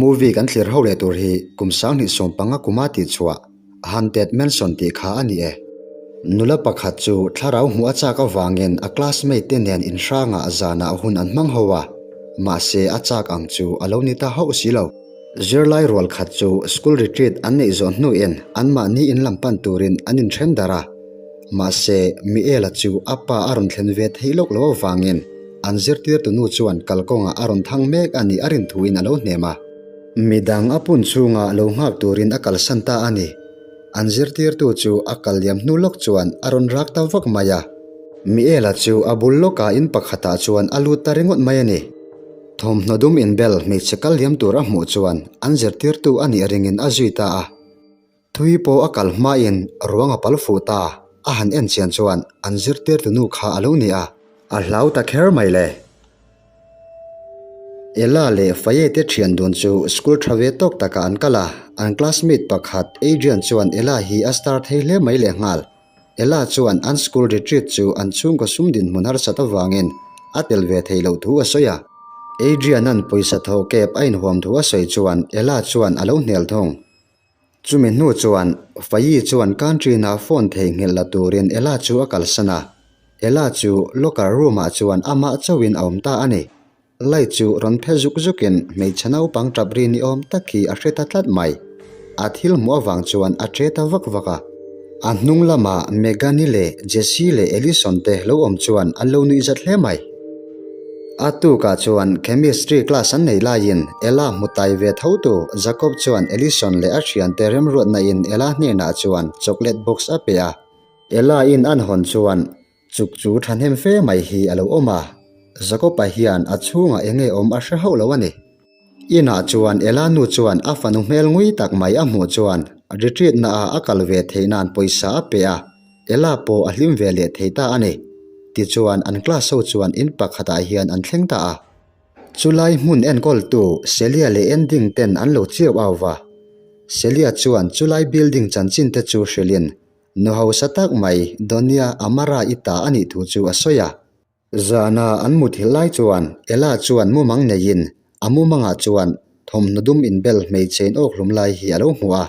Movie kan thlir ho leh tur hi kum 2015 kuma tihchhuah Haunted Mansion tih kha a ni e. Nula pakhat chu thlarau hmuh a chak avangin a classmate te nen inhrangah zanah hun an hmang ho a, mahse a chak ang chu a lo ni ta hauh si lo. Zirlai rual khat chu school retreat an neih zawh hnuin anmahni in lam pan turin an inthen darh a, mahse Miela chu a pa a rawn thlen ve theih lawk lo avangin an zirtirtu nu chuan kalkawngah a rawn thang mek a nih a rin thuin a lo hnem a. Midang a pun chhunga lo nghak turin a kalsan ta a ni. An zirtirtu chu a kal liam hnu lawk chuan a rawn rak ta vak mai a. Miela chu a bul lawkah in pakhatah chuan a lut ta ringawt mai a ni. Thawmhnaw dum inbel hmeichhe kal liam tur a hmuh chuan an zirtirtu a nih ringin a zui ta a. Thui pawh a kal hmain ruang a pal fuh ta, a han en chian chuan an zirtirtu nu kha a lo ni a. A hlau ta kher mai le. Ella leh Faye te thian dun chu school tha ve tawk takah an kal a, an classmate pakhat Adrian chuan Ella hi a star thei hle mai lehnghal. Ella chuan an school retreat chu an chhungkaw sum dinhmun harsat avangin a tel ve thei loh thu a sawi a. Adrian-a'n pawisa thaw kep a inhuam thu a sawi chuan Ella chuan a lo hnial thung. Chumi hnu chuan Fayi chuan canteen-a phone theihnghilh la turin Ella chu a kalsan a. Ella chu locker room-ah chuan amah chauhin a awm ta a ni. Light chu rawn phe zuk zukin hmeichhe naupang tap ri ni awm tak hi a hre ta tlat mai. A thil hmuh avang chuan a che ta vak vak a. A hnung lamah Megan-i leh Jessie leh Allison te lo awm chuan an lo nuih zat hle mai. A tukah chuan Chemistry class an nei laiin Ella hmu tai ve tho tu Jacob chuan Allison leh a thiante remruatna in Ella hnenah chuan chocolate box a pe a. Ella in an hawn chuan Chuk chu thahnem fe mai hi a lo awm a, Jakob-a hian a chhungah eng nge awm a hre hauh lo a ni. Inah chuan Ella nu chuan a fanu hmel ngui tak mai a hmuh chuan retreat naah a kal ve theih nan pawisa a pe a, Ella pawh a hlim ve leh thei ta a ni. Tichuan an class ho chuan in pakhatah hian an thleng ta a. Chulai hmun enkawltu Celia leh Ending ten an lo chiau au va. Celia chuan chulai building chanchin te chu hrilhin Nu hausa tak mai Donia Amara i ta a nih thu chu a sawi a. Zana an muthilh lai chuan Ella chuan mumang neiin a mumangah chuan thawmhnaw dum inbel hmeichhe in awkhlum lai hi a lo hmu a.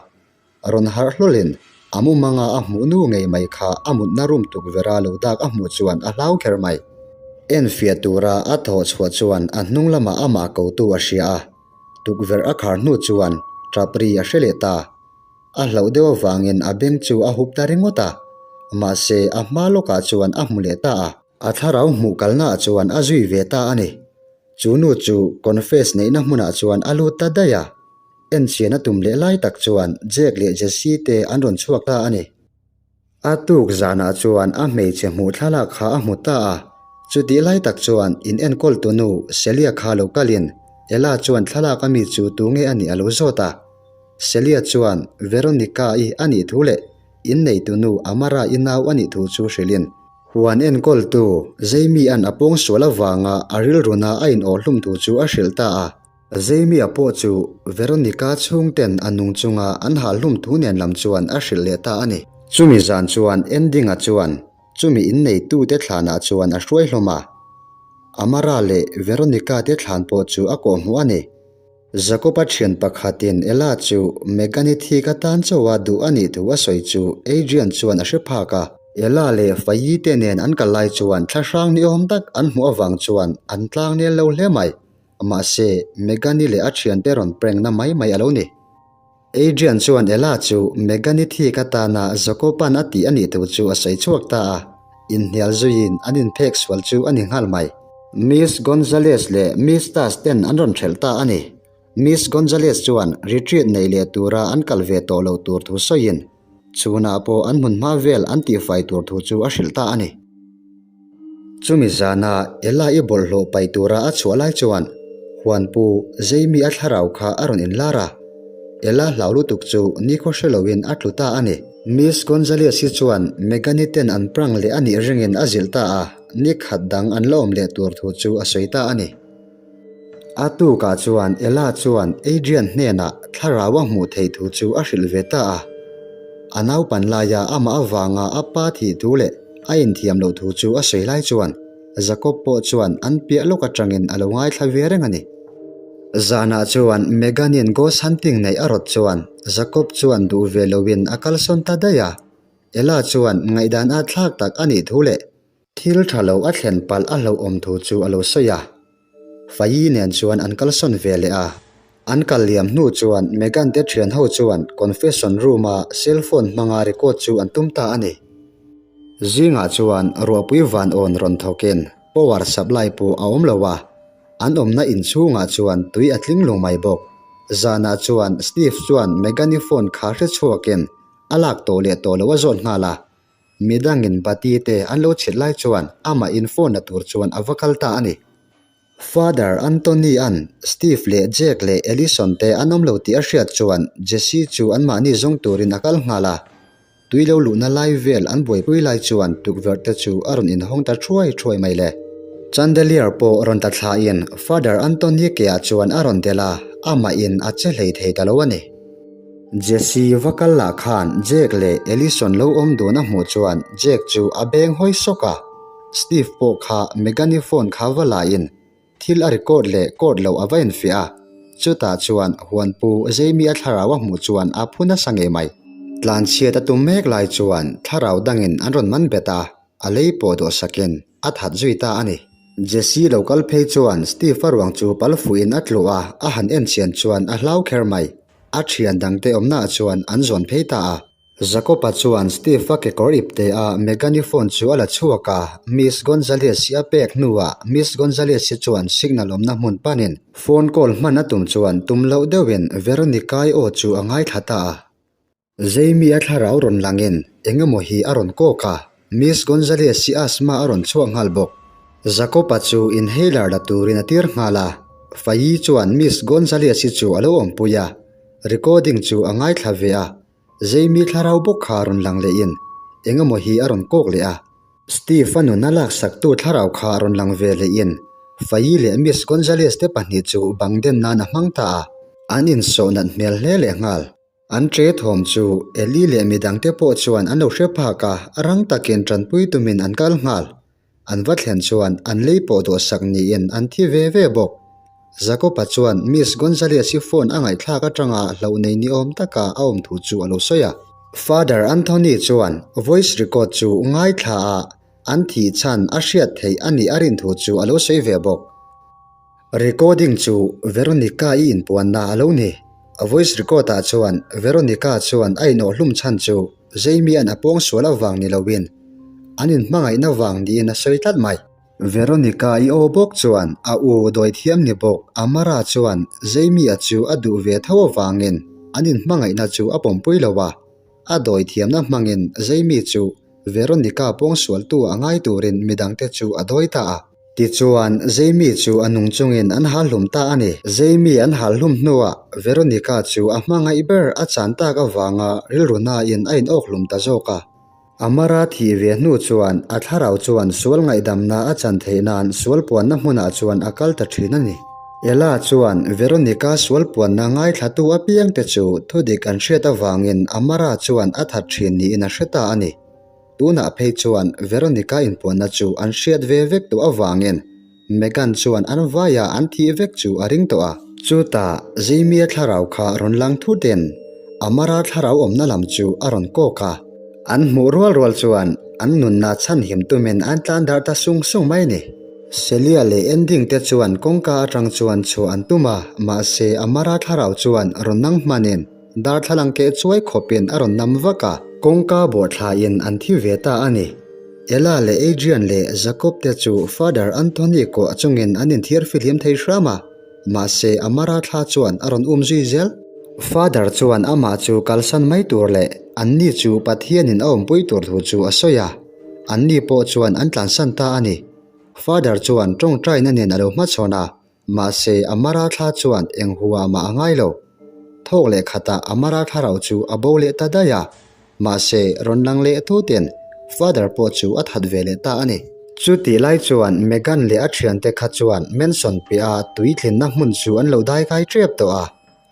Rawn harh hlawlin a mumanga a hmuh nu ngei mai kha a mutna room tukverha lo dak a hmuh chuan a hlau kher mai. Enfiah tura a thawh chhuah chuan a hnung lamah amah kotu a hria a, tukverh a khar hnu chuan tap ri a hre leh ta. A hlauh deuh avangin a beng chu a hup ta ringawt a, mahse a hma lawkah chuan a hmu leh ta a. A thlarau hmuh kalnaah chuan a zui ve ta a ni. Chu nu chu confess neihna hmunah chuan a lut ta daih a, enchian a tum leh lai tak chuan Jack leh Jessie te an rawn chhuak ta a ni. A tuk zanah chuan a hmeichhe hmuh thlalak kha a hmu ta a, chutih lai tak chuan in enkawl tu nu Celia kha lo kalin Ella chuan thlalak a mi chu tu nge a nih a lo zawt a. Celia chuan Veronica-i a nih thu leh inneitu nu Amara-i nau a nih thu chu hrilhin, huan enkawl tu Jamie-a'n a pawngsual avanga a rilruna a inawh hlum thu chu a hrilh ta a. Jamie-a pawh chu Veronica chhungten a nung chunga an hal hlum thu nen lam chuan a hrilh leh ta a ni. Chumi zan chuan Ending-a chuan chumi inneitute thlanah chuan a hruai hlawm a. Amara leh Veronica te thlan pawh chu a kawhhmuh a ni. Jacob-a thian pakhatin Ella chu Megan-i thi ka tan chauha duh a nih thu a sawi chu Adrian chuan a hre phak a. Ella leh Fayi te nen an kal lai chuan thlahrang ni awm tak an hmuh avang chuan an tlang nel lo hle mai. Mahse, Megan-i leh a thiante rawn prank na mai mai a lo ni. Adrian chuan Ella chu Megan-i thik atana Jacob-a'n a tih a nih thu chu a sawi chhuak ta a, inhnial zuiin an inphek sual chu a ni nghal mai. Miss Gonzalez leh Miss Tas ten an rawn hrelh ta a ni. Miss Gonzalez chuan retreat nei leh tura an kal ve tawh lo tur thu sawiin, chhunah pawh an hmun hma vel an tihfai tur thu chu a hrilh ta a ni. Chumi zana Ella i bawlhhlawh pai tura a chhuah lai chuan Huanpu Jamie a thlarau kha a rawn inlar a, Ella hlau lutuk chu nikhaw hre loin a tlu ta a ni. Miss Gonzalez hi chuan Megan-i ten an prank leh a nih ringin a zilh ta a, ni khat dang an la awm leh tur thu chu a sawi ta a ni. A tukah chuan Ella chuan Adrian hnenah thlarau a hmuh theih thu chu a hrilh ve ta a. A naupan laia amah avanga a pa thih thu leh a inthiam loh thu chu a sawi lai chuan Jacob pawh chuan an piah lawk atangin a lo ngaithla ve reng a ni. Zanah chuan Megan-in ghost hunting neih a rawt chuan Jacob chuan duh ve loin a kalsawn ta daih a. Ella chuan ngaihdan a thlak tak a nih thu leh thil tha lo a thlen palh a hlauhawm thu chu a lo sawi a. Fayi nen chuan an kalsawn ve leh a. An kal liam hnu chuan Megan te thian ho chuan confession room-a cell phone hmanga record chu an tum ta a ni. Zingah chuan ruahpui van awn rawn thawkin power supply pawh a awm lo a. An awmna inchhungah chuan tui a tling lung mai bawk. Zanah chuan Steve chuan Megan-i phone kha hre chhuakin a lak tawh leh tawh loh a zawt nghal a. Midangin bati te an lo chhit lai chuan amah in phone la tur chuan a va kal ta a ni. Father Anthony-a'n Steve leh Jack leh Allison te an awm lo tih a hriat chuan Jesse chu anmahni zawng turin a kal nghal a. Tui lo luhna lai vel an buaipui lai chuan tukverh te chu a rawn inhawng ta thuai thuai mai le. Chandelier pawh rawn ta thlain Father Anthony keah chuan a rawn delh a, amahin a che hlei thei ta lo a ni. Jesse va kal lah khan Jack leh Allison lo awm dun a hmuh chuan Jack chu a beng hawi sawk a, Steve pawh kha Megan-i phone kha va lain thil a record leh court loh a va infiah a, chutah chuan huanpu Jamie a thlarau a hmuh chuan a phu nasa ngei mai. Tlanchhiat a tum mek lai chuan thlarau dangin an rawn man bet a, a lei pawh dawhsakin a that zui ta a ni. Jesse lo kal phei chuan Steve-a ruang chu pal fuhin a tluh a, a han en chian chuan a hlau kher mai. A thian dangte awmnaah chuan an zawn phei ta a. Jacob-a chuan Steve-a kekawr ipte a Megan-i phone chu a la chhuak a, Miss Gonzalez-i a pek hnuah Miss Gonzalez-i chuan signal awmna hmun panin phone call hman a tum chuan tum loh deuhin Veronica-i aw chu a ngaithla ta a. Jamie-a thlarau rawn langin eng emaw hi a rawn kawk a, Miss Gonzalez-i asthma a rawn chhuak nghal bawk. Jacob-a chu inhaler la turin a tir nghal a, Fayi chuan Miss Gonzalez-i chu a lo awmpui a, recording chu a ngaithla ve a. Jamie thlarau bawk kha rawn lang lehin eng emaw hi a rawn kawk leh a. Steve-a nuna laksaktu thlarau kha rawn lang ve lehin Fayi leh Miss Gonzalez te pahnih chu bang den nan a hmang ta a. An insawh nat hmel hle leh nghal. An ṭe thawm chu Ellie leh midangte pawh chuan an lo hre phak a, rang takin ṭanpui tumin an kal nghal. An va thlen chuan an lei pawh dawhsak niin an thi ve ve bawk. Jacob-a chuan Miss Gonzalez-i phone a ngaihthlak atanga hlauh nei ni awm taka a awm thu chu a lo sawi a. Father Anthony chuan voice record chu ngaithla a an thih chhan a hriat theih a nih a rin thu chu a lo sawi ve bawk. Recording chu Veronica-i inpuanna a lo ni. A voice record-ah chuan Veronica chuan a inawhhlum chhan chu Jamie-a'n a pawngsual avang ni loin an inhmangaihna vang niin a sawi tlat mai. Veronica-i aw bawk chuan a u dawithiam ni bawk Amara chuan Jamie-a chu a duh ve tho avangin an inhmangaihna chu a pawmpui lo a, a dawithiamna hmangin Jamie chu Veronica pawngsualtu a ngai turin midangte chu a dawi ta a. Tichuan, Jamie chu a nung chungin an hal hlum ta a ni. Jamie an hal hlum hnuah Veronica chu a hmangaih ber a chan tak avanga rilru nain a inawk hlum ta zawk a. Amara thih ve hnu chuan a thlarau chuan sual ngaihdamna a chan theih nan sual puanna hmunah chuan a kal ta thin a ni. Ella chuan Veronica sual puanna ngaithlatu apiangte chu thudik an hriat avangin Amara chuan a that thin niin a hre ta a ni. Tunah phei chuan Veronica inpuanna chu an hriat ve vek tawh avangin Megan chuan an vaia an thih vek chu a ring tawh a. Chutah Jamie-a thlarau kha rawn lang thutin Amara thlarau awmna lam chu a rawn kawk a. An hmuh rual rual chuan an nunna chhanhim tumin an tlan darh ta sung sung mai a ni. Celia leh Ending te chuan kawngka atang chuan chhuah an tum a, mahse Amara thlarau chuan rawn nang hmanin Darthlalang keh chuai khawpin a rawn nam vak a, kawngka bawhthlain an thi ve ta a ni. Ella leh Adrian leh Jacob te chu Father Anthony kawh chungin an inthiar fihlim thei hram a, mahse Amara thla chuan a rawn um zui zel. Father chuan amah chu kalsan mai tur leh anni chu Pathianin a awmpui tur thu chu a sawi a, anni pawh chuan an tlansan ta a ni. Father chuan tawngtaina nen a lo hmachhawn a, Mahse, Amara thla chuan eng hua mah a ngai lo. Thawk leh khatah Amara thlarau chu a bo leh ta daih a. Mahse, rawn lang leh tutin Father pawh chu a that ve leh ta a ni. Chutih lai chuan Megan leh a thiante kha chuan Mansion piaha tui thlenna hmun chu an lo dai kai tep tawh a.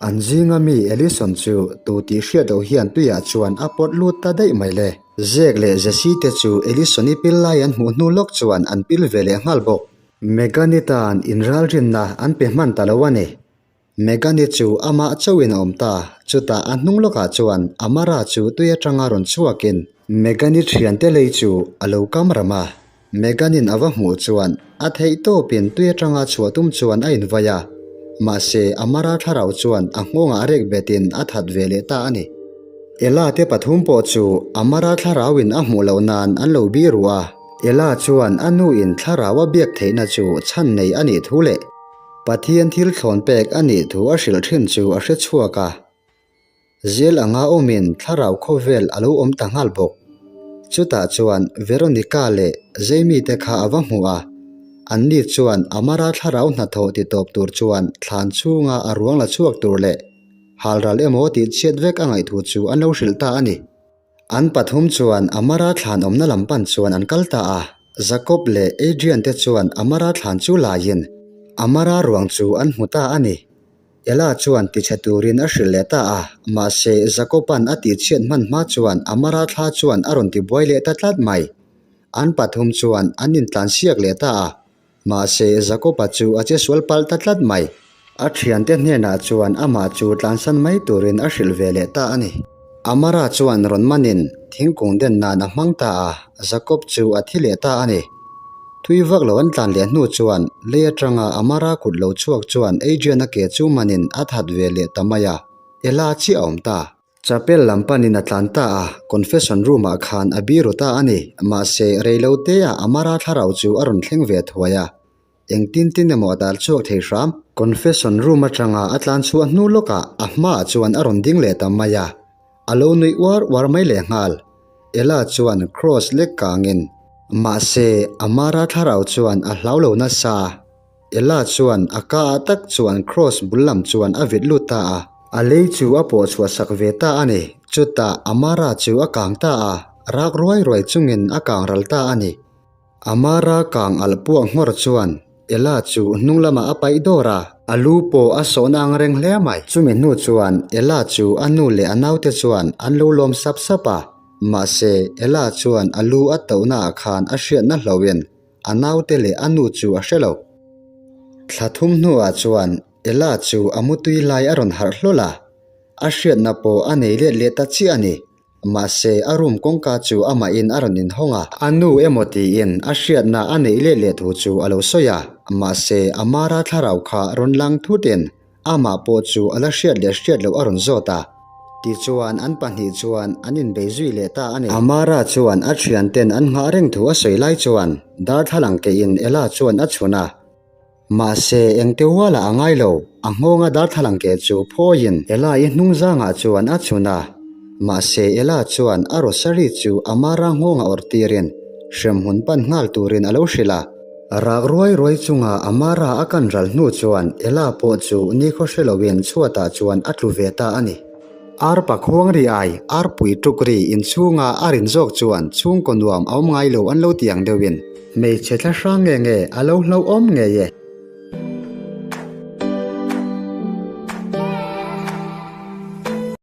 An zinga mi Allison chu tu tih hriat loh hian tuiah chuan a pawt lut ta daih mai le. Zek leh Jesse te chu Allison-i pil lai an hmuh hnu lawk chuan an pil ve leh nghal bawk. Megan-i tan inralrinna an pe hman ta lo a ni. Megan-i chu amah chauhin a awm ta, chutah a hnung lawkah chuan Amara chu tui atanga rawn chhuakin Megan-i thiante lei chu a lo kam ram a. Megan-in a va hmuh chuan a theih tawpin tui atanga chhuah tum chuan a invai a, mahse Amara thlarau chuan a nghawngah rek betin a that ve leh ta a ni. Ella te pathum pawh chu Amara thlarauin a hmuh loh nan an lo bi ruh a, Ella chuan a nuin thlarau a biak theihna chu chhan nei a nih thu leh Pathian thil thlawn pek a nih thu a hrilh thin chu a hre chhuak a. Zel anga awmin thlarau khawvel a lo awm ta nghal bawk. Chutah chuan Veronica leh Jamie te kha a va hmu a, anni chuan Amara thlarau hnathawh ti tawp tur chuan thlan chhunga a ruang la chhuak tur leh halral emaw tih chhiat vek a ngaihthu chu an lo hrilh ta a ni. An pathum chuan Amara thlan awmna lam pan chuan an kal ta a, Jacob leh Adrian te chuan Amara thlan chu laiin Amara ruang chu an hmu ta a ni. Ella chuan tichhe turin a hrilh leh ta a, mahse Jacob-a'n a tihchhiat hman hma chuan Amara thla chuan a rawn tibuai leh ta tlat mai. An pathum chuan an intlansiak leh ta a, Mahse, Jakoba chu a che sual palh ta tlat mai. A thiante hnenah chuan amah chu tlansan mai turin a hrilh ve leh ta a ni. Amara chuan rawn manin thingkung den nan a hmang ta a, Jakob chu a thi leh ta a ni. Tui vak lo an tlan leh hnu chuan lei atanga Amara kut lo chhuak chuan Adrian-a ke chu manin a that ve leh ta mai a, Ela chiah a awm ta. Chapel lam panin a tlan ta a, confession room ah khan a biru ta a ni. Mahse, reilote ah Amara thlarau chu a rawn thleng ve thuai a. Engtin tin emaw a dal chhuak thei hram. Confession room atanga a tlan chhuah hnu lawkah a hmaah chuan a rawn ding leh ta mai a. A lo nuih uar uar mai leh nghal. Ella chuan cross lek kangin. Mahse, Amara thlarau chuan a hlau lo nasa. Ella chuan a ka ah tak chuan Cross bul lam chuan a vit lut ta a. A lei chu a pawh chhuah sak ve ta a ni. Chutah Amara chu a kang ta a, rak ruai ruai chungin a kang ral ta a ni. Amara kang alh puak nghawr chuan Ella chu hnung lamah a paih dawr a. A lu pawh a sawhna ang reng hle mai. Chumi hnu chuan Ella chu a nu leh a naute chuan an lo lawm sap sap a. Mahse, Ella chuan a lu a tohna ah khan a hriatna hlohin A naute leh a nu chu a hre lo. Thla thum hnuah chuan Ella chu a mutui lai a rawn harh hlawl a, a hriatna pawh a nei let leh ta chiah a ni. Mahse, a room kawngka chu amahin a rawn inhawng a. A nu emaw tiin a hriatna a neih let leh thu chu a lo sawi a, mahse, Amara thlarau kha rawn lang thutin Amah pawh chu a la hriat leh hriat loh a rawn zawt a. Tichuan an pahnih chuan an inbei zui leh ta a ni. Amara chuan a thianten an nghah reng thu a sawi lai chuan darthlalang keiin Ella chuan a chhun a. Mahse engte hualah a ngai lo, a nghawnga darthlalang keh chu phawiin Ella-i hnung zangah chuan a chhun a. Mahse Ella chuan a rosary chu Amara nghawnga awrh tirin hremhmun pan nghal turin a lo hrilh a. Rak ruai ruai chunga Amara a kan ral hnu chuan Ella pawh chu nikhaw hre loin chhuatah chuan a tlu ve ta a ni. Arpa khuang ri ai, arpui tuk ri inchhunga a rin zawk chuan chhungkaw nuam a awm ngai lo an lo ti ang deuhin. Hmeichhe thla hrang nge nge a lo hlauhawm ngei e.